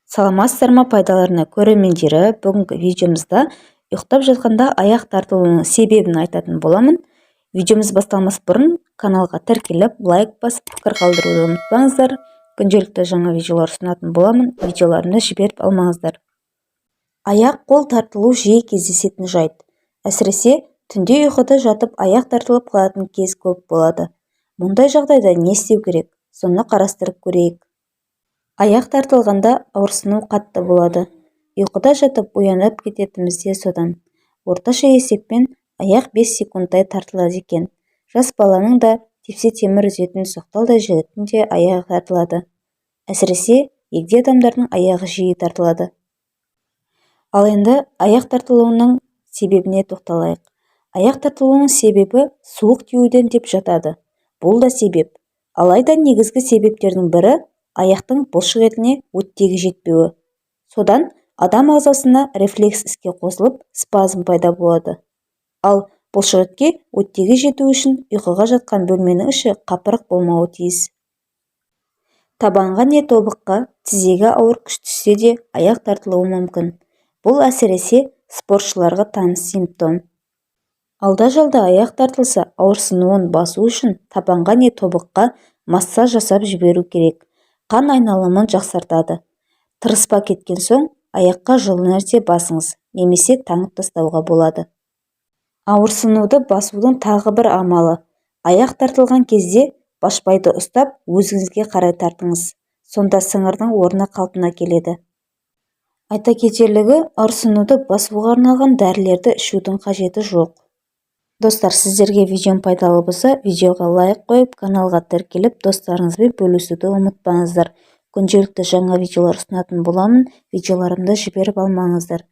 Саламатсыздар ма, Пайдалы арна көрермендері! Бүгінгі видеомызда ұйықтап жатқанда аяқ тартылуының себебін айтатын боламын. Видеомыз басталмас бұрын каналға тіркеліп, лайк басып, пікір қалдыруды ұмытпаңыздар. Күнделікті жаңа видеолар ұсынатын боламын, видеоларымды жіберіп алмаңыздар. Аяқ-қол тартылу жиі кездесетін жайт. Әсіресе түнде ұйқыда жатып аяқ тартылып қалатын кез көп болады. Мұндай жағдайда не істеу керек, соны қарастырып көрейік. Аяқ тартылғанда ауырсыну қатты болады. Ұйқыда жатып оянып кететініміз де содан. Орташа есеппен аяқ 5 секундтай тартылады екен. Жас баланың да, тепсе темір үзетін соқталдай жігіттің де аяғы тартылады. Әсіресе егде адамдардың аяғы жиі тартылады. Ал енді аяқ тартылуының себебіне тоқталайық. Аяқ тартылуының себебі суық тиюден деп жатады. Бұл да себеп. Алайда негізгі себептердің бірі – аяқтың бұлшық етіне оттегі жетпеуі. Содан адам ағзасына рефлекс іске қосылып, спазм пайда болады. Ал бұлшықетке оттегі жетуі үшін ұйқыға жатқан бөлменің іші қапырық болмауы тиіс. Табанға не тобыққа, тізеге ауыр күш түссе де аяқ тартылуы мүмкін. Бұл әсіресе спортшыларға таныс симптом. Алда-жалда аяқ тартылса, ауырсынуын басу үшін табанға не тобыққа массаж жасап жіберу керек. Қан айналымын жақсартады. Тырыспа кеткен соң аяққа жылы нәрсе басыңыз немесе таңып тастауға болады. Ауырсынуды басудың тағы бір амалы: аяқ тартылған кезде башпайды ұстап, өзіңізге қарай тартыңыз. Сонда сыңардың орны қалпына келеді. Айта кетерлігі, ауырсынуды басуға арналған дәрілерді ішудің қажеті жоқ. Достар, сіздерге видеом пайдалы болса, видеоға лайк қойып, каналға тіркеліп, достарыңызбен бөлісуді ұмытпаңыздар. Күнделікті жаңа видеолар ұсынатын боламын, видеоларымды жіберіп алмаңыздар.